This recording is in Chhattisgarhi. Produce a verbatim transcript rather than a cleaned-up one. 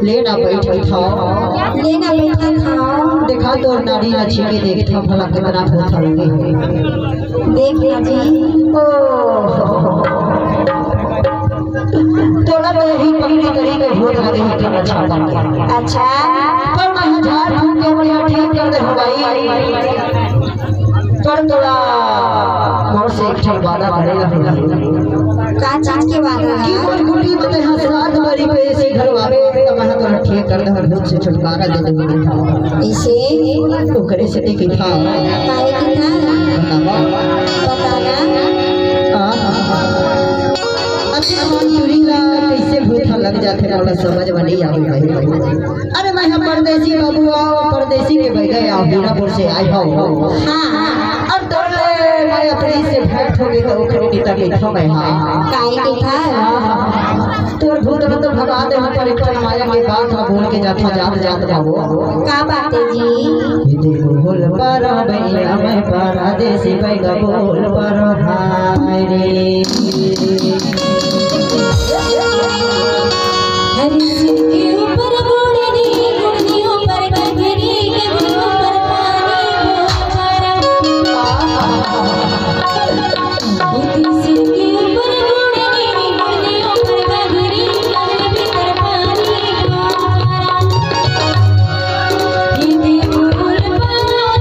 ले ना बैठत हव। ले ना बैठत हव। देखा तोर नाड़ी ला छीके देखत हव, भला कितना भूत लगे हे। देख ना जी। ओ, तोला तो यही पकड़ी करी के भूत लगे हे, तो अच्छा बात हे। अच्छा। पर मैं झाड़ फूक के बढ़िया ठीक कर दे हँव भाई। पर तोला मोर से एक ठन वादा करे ला होही। का चीज के वादा? कि मोर गुड्डी म तेंहा सात बारी पे एसी ढलवाबे, त मैं तोला ठीक कर दे हँव, भूत से छुटकारा दे दे हँव। अइसे? ओकरे से ते किथा। काहे किथा? बतावा। बताना। आ, अति मन चुरी ला कइसे भूत लग जाथे, मोला समझ म नइ आवे भाई। अरे मैं ह परदेसी बाबू आव, परदेसी के बइगा आव, हीरापुर से आय हँव। हाँ, हाँ। अउ तोर ले मैं अपने से भेंट होगे त ओखरे किथा किथा मैं हा। काहे किथा? तोर भूत ल तो भगा दे हँव, पर एक ठन माया के बात ह बोल के जाथँव, जात जात बाबू। का बात हे जी? दे बोल पारा बइगा मैं परदेसी बइगा बोल पारा हाय रे। हरी सिर के ऊपर गोड़ दी, गोड़ दी ऊपर घघरी, घघरी ऊपर पानी को पारा। हरी सिर के ऊपर गोड़ दी, गोड़ दी ऊपर घघरी, घघरी भीतर पानी को पारा। हिंदी बोल पारा, बोल पारा।